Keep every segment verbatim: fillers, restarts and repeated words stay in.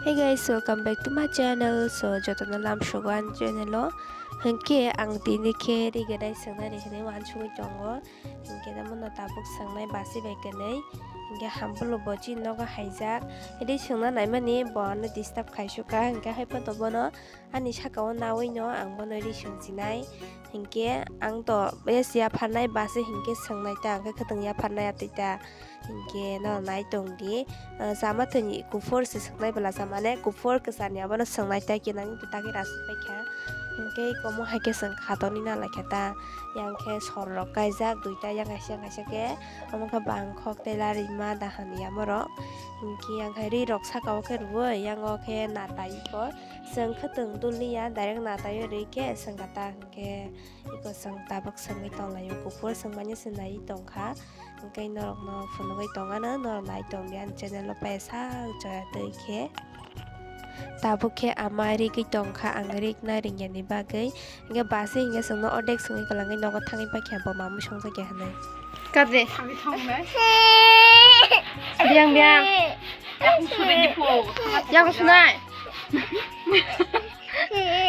Hey guys, welcome back to my channel. So, jotono lamsogo ani channel o. Hinkhe ang tini khe rigenai swngnani hinwi uansugwi tongo. Hinkhe tamo no tabuk swngnai basi bai kwnwi. Hinkhe hampulo bo chini nogo haijak. Ri swngna naimani bo ano disturb khaisukha. Hinkhe haiphano bono ani saka o nawi no ang bono ri swngchinai. Hinkhe ang to bes yapharnai basi hinkhe swngnai ta, hinkhe kwthwng yapharnai atwi ta. Hinkhe no nai tong di, ah, chama thwini kuphur se swngnai bwla chama ne kuphur kwchar ni abono swngnai ta khe nang ta khe rasi paikha. Hinkhe iko mo hai khe chwng khatoni na lai kha ta, yang khe sor rok kaijak duita yang kaisa yang kaisa khe omo khe bangkhok tei larima dahan ya borok. Hinkhe yang khe ri rok saka o khe rwui yang o khe natai iko chwng khe twng dul liya direct natai o ri khe swng kha ta hinkhe. Iko chwng tabuk swngwi tonglaio, kuphur swngmani se naiwi tongkha. Hwnkhe norokno phunugwi tongano, norok nai tongdi ani channel o paisa joya twi khe. Tabuk khe ama rigwi tongkha, ang rikna ringyani bagwi. Hwnkhe basi hwnkhe chwngno ordek swngwi kwlangwi nogo thangwi paikha, bo mamwi songjakya hwnwi. Kadre? Biyang, biyang. Yang sunai.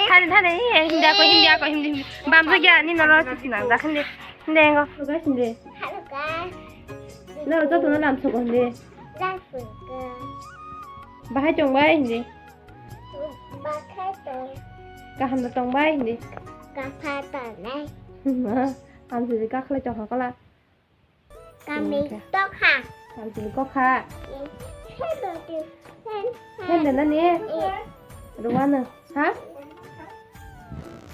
Thani, thani, eh, hindi ako, hindi ako, hindi, hindi. Bam sa kya, ni nolo, na, da, hindi. Hindi, engo. Guys, hindi. Hello, guys. No, to, to, na, lam, so, hindi. Lam, so, guys. Bahai tong bai, hindi. Bahai tong. Kaham da tong bai, hindi. Kaham da tong bai. Am sidi kakhle tong hakala. Kami tokha. Kami tokha. Hello, hello. Hello, nani? Ruwana, ha?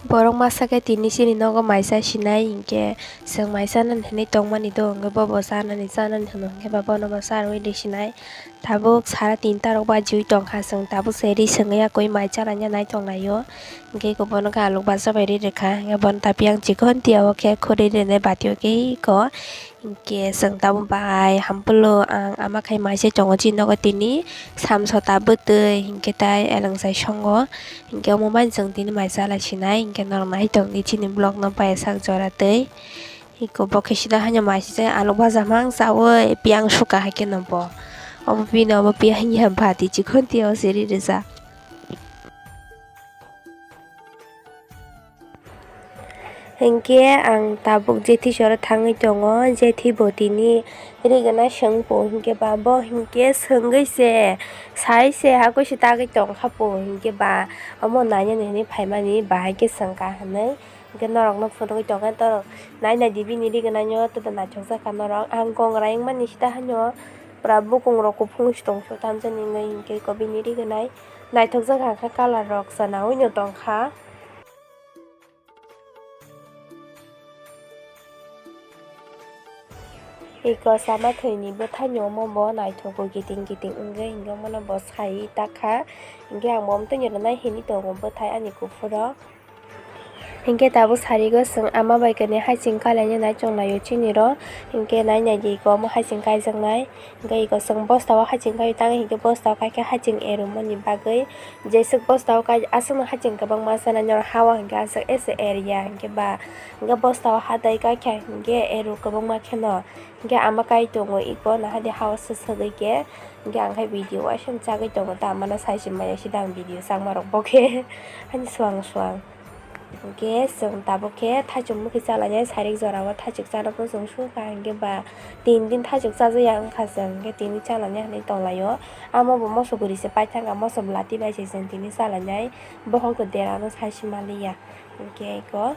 Borok masa khe tini chini nogo maisa sinai hinkhe chwng maisa nani hinwi tongmani do, hinkhe bobo chanani chanani hwno hinkhe ba bono bo charwi de sinai. Tabuk sara tinta rok bajiwi tongkha, chwng tabuk se ri swngwi yakwi mai chalaina nai tonglaio. Hinkhe eko bono khe alok bacha bai ri rwkha, hinkhe bono ta piyang chikon tiya o khe khuri rinai batio khe eko. Hinkhe chwng tabuk bai hampulo ang ama khai mai se tongo chini nogo tini samsota bwtwi hinkhe tai eleng sai songo. Hinkhe omo bai chwng tini mai chalai sinai, hinkhe norok nai tongdi chini vlog no bai sak jora twi. Iko bo khe sida haino mai se alok bacha mang chawi piyang suka hai kheno bo. Obo bini obo piyang ya bati chikon tiya o se ri rijak. Hinkhe ang tabuk jethi soro thangwi tongo, jethi bo tini rigena swngpo hinkhe ba bo hinkhe swngwi se sai se hakhe se tagwi tongkha po hinkhe ba omo nainani hinwi phaimani bahai khe swngkha hinwi. Hinkhe norokno phunugwi tongkha norok nai nai di bini rigena yo todo naithokjak kha norok. Ang kongra wngmani sida haino pura bukung rok kuphung se tongphio tamjani wngwi hinkhe eko bini rigenai naithokjak kha colour rok chwnaui no tongkha. Eko chama thwini bwthaino omo bo naithogo kiting kiting wngwi hinkhe omono bo sai takha hinkhe ang bo omtwino rwnai hinwi tongo bwthai ani kuphuro. Hinkhe tabuk sarigo chwng ama bai kwnwi haching kailainai chwng naio chiniro hinkhe nai naidi eko omo haching kaijaknai. Hinkhe eko chwng bosta o haching kai tang hinkhe bosta o kaikha haching erumani bagwi jeswk bosta o kai aswkno haching kwbangma chanai norok ha o hinkhe aswk ese erya hinkhe ba hinkhe bosta o ha dai kaikha hinkhe eru kwbangma kheno hinkhe ama kai tongo eko nahadi ha o swswgwi khe hinkhe ang khe video waisa chagwi tongo ta amano sai se maya sida ang video changma rok bo khe ani swang swang. Hinkhe chwng tabuk khe thaichuk mukhi chalainai sarik jora o thaichuk chana bo chwng sukha hinkhe ba tin din thaichuk chajakya wngkha chwng hinkhe tini chalainai hinwi tonglaio. Amo bo moso guri se paithakha moso bwlati bai se chwng tini chalainai bohok to derano sai se manliya. Hinkhe eko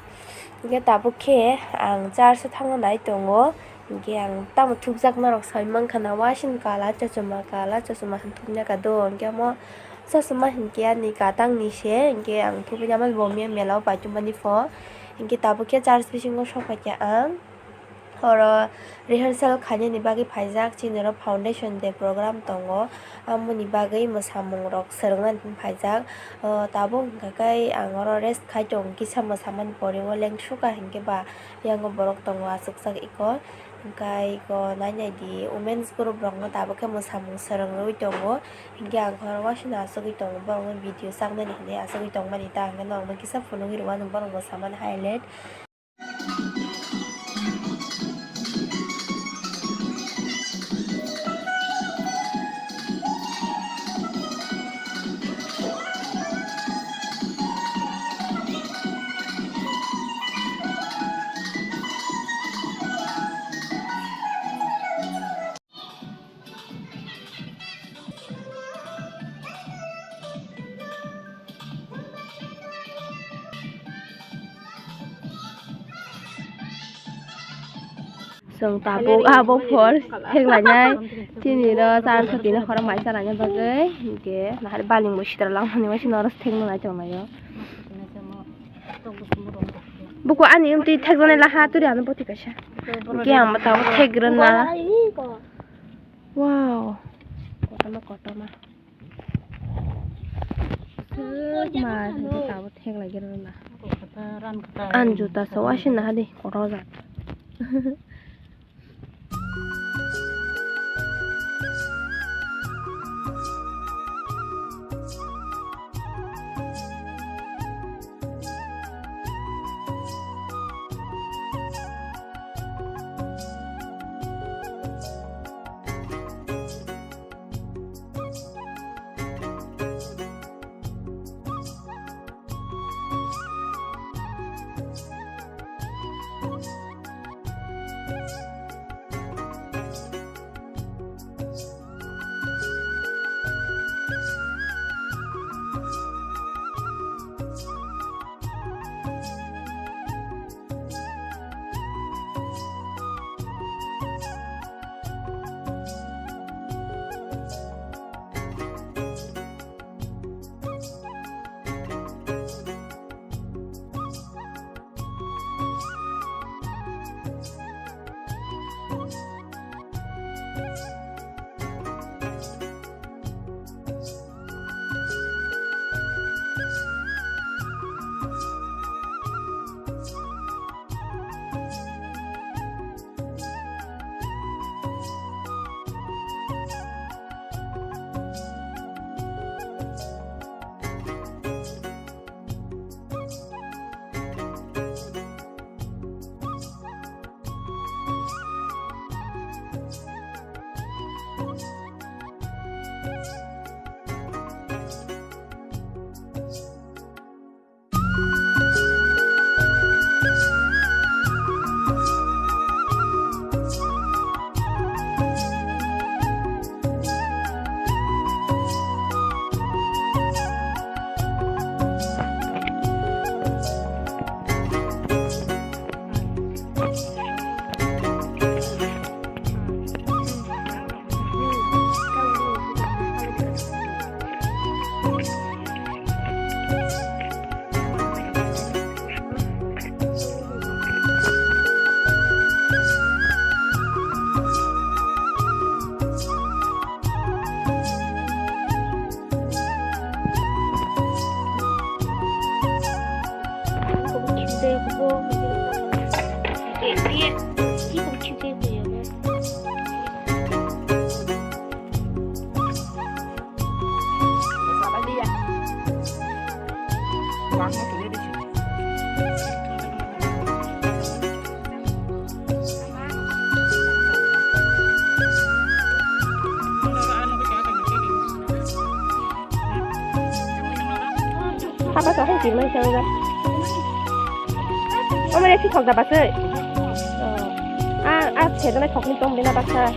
hinkhe tabuk khe ang church o thangna nai tongo. Hinkhe ang tamo thupjak norok sai mankha na wasing kala chachuma kala chachuma hinwi thupnai ka do hinkhe omo. Chachuma hinkhe ani katangni se, hinkhe ang thubui naimani bo mia mela o paitubmani pho. Hinkhe tabuk khe church bisingo sokphaikha ang. Oro rehearsal khainani bagwi phaijak, chini oro foundation day program tongo. Amoni bagwi mwsamung rok swrwngna phaijak. O tabuk hinkhe ang oro rest khai tong kisa mwsamani pore o lengsuka hinkhe ba yango borok tongo achukjak eko. Hinkhe eko nai nai di women's group rokno tabuk khe mwsamung swrwng rwui tongo. Hinkhe ang khorang wasino achugwi tongo, borokno video chaknani hinwi achugwi tongmani ta hinkhe norokno kisa phunugwi rwmani, borokbo samani highlight. Tong tabuk abo por thek lainai. Chini ro chan sotino khorok mai cha laina bagwi. Hinkhe nahar baling bo sitra langmani waisi norok thek nang nai tong laio. Buku ani umtwi thekjaknai laha turi ano boti kaisa. Hinkhe ang bo tabuk thek rwna. Wow. Kotorma kotorma. Sir, ma, tabuk thek lai gero na. An juta so wasin na hadi, kotor jak. Apa sa hong tirmai sa ga. Omo ya si thok da basai. Ah, ah, thok ni tom bina basa.